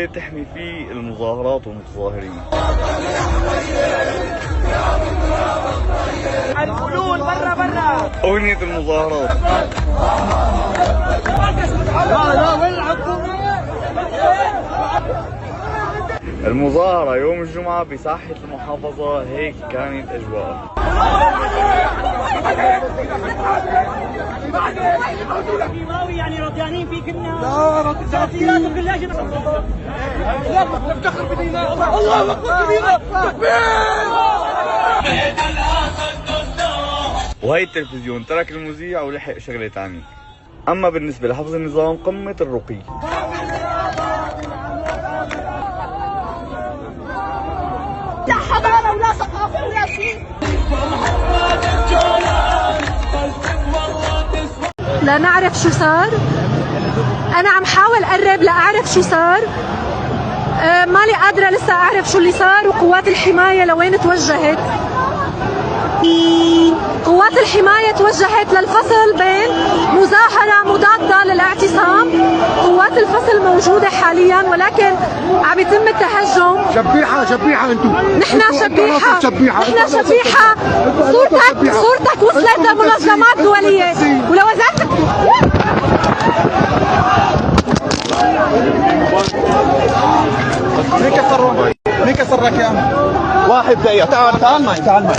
الدولة تحمي فيه المظاهرات والمتظاهرين. الفلول برا برا. أغنية المظاهرات. المظاهرة يوم الجمعة بساحة المحافظة هيك كانت أجواءها. يعني رضيانين فيه كنا. لا رضيانين كلها. نفتخر بدينا. الله أكبر كبيرة. تكبير. وهي التلفزيون ترك المذيع ولحق شغلة تانية. أما بالنسبة لحفظ النظام قمة الرقي. لا حضارة ولا ثقافة ولا شيء. لا نعرف شو صار. أنا عم حاول أقرب لأعرف شو صار. مالي قادرة لسه أعرف شو اللي صار. وقوات الحماية لوين توجهت؟ قوات الحماية توجهت للفصل بين مظاهرة مضادة للاعتصام. قوات الفصل موجودة حاليا ولكن عم يتم التهجم. شبيحة شبيحة انتو. نحن شبيحة، نحن شبيحة. صورتك وصلت لمنظمات دولية ولوزارة. مين كسرون؟ مين كسرك يا عم؟ واحد دقيقة، تعال تعال معي تعال معي.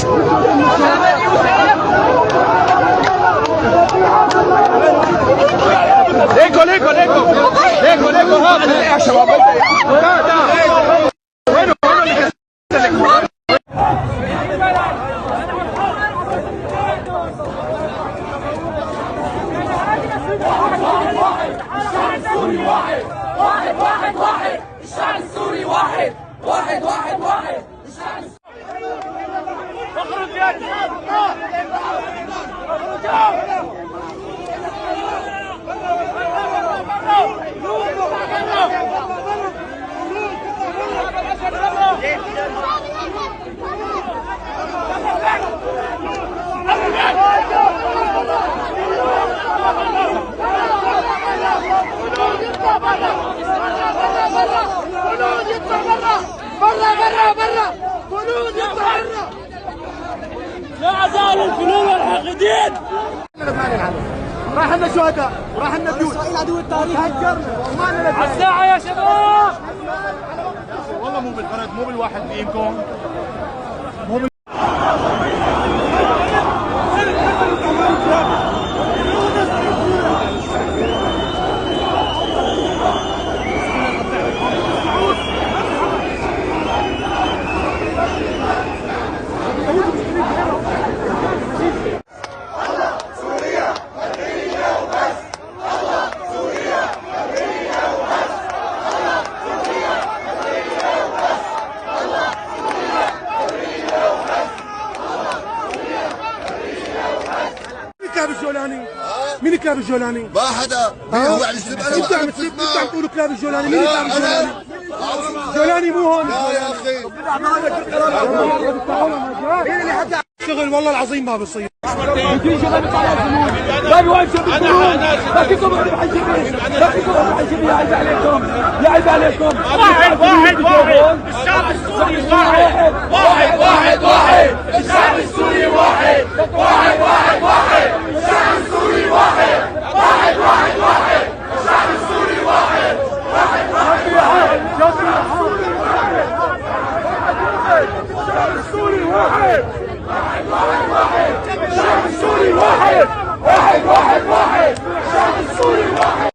ليكو ليكو ليكو ليكو ليكو هات يا شباب. تعال تعال. وينه وينه اللي كسرك؟ الشعب السوري واحد واحد واحد واحد. الشعب السوري واحد واحد واحد واحد. الشعب اخرج يا لا زال الفلول والحاقدين. راح لنا شهداء وراح لنا بيوت. اسرائيل عدو التاريخ. هجرنا وما لنا. على الساعة يا شباب. والله مو بالفرد، مو بالواحد فيكم. مو بال... الجولاني؟ مين كلاب الجولاني؟ ما حدا. مين هو عم يسب؟ انا انت عم تسب، انت عم تقول كلاب الجولاني. مين كلاب الجولاني؟ جولاني مو هون. لا يا اخي. مين اللي حدا شغل؟ والله العظيم ما بصير. ما بيوقف شو بالفلول. ما فيكم بحجبين، ما فيكم بحجبين. يا عيب عليكم، يا عيب عليكم. واحد واحد واحد. الشعب السوري واحد واحد واحد واحد. الشعب السوري واحد واحد واحد واحد. الشعب السوري واحد واحد واحد واحد. الشعب السوري واحد واحد واحد. الشعب السوري واحد واحد واحد. الشعب السوري واحد واحد واحد واحد. الشعب السوري واحد.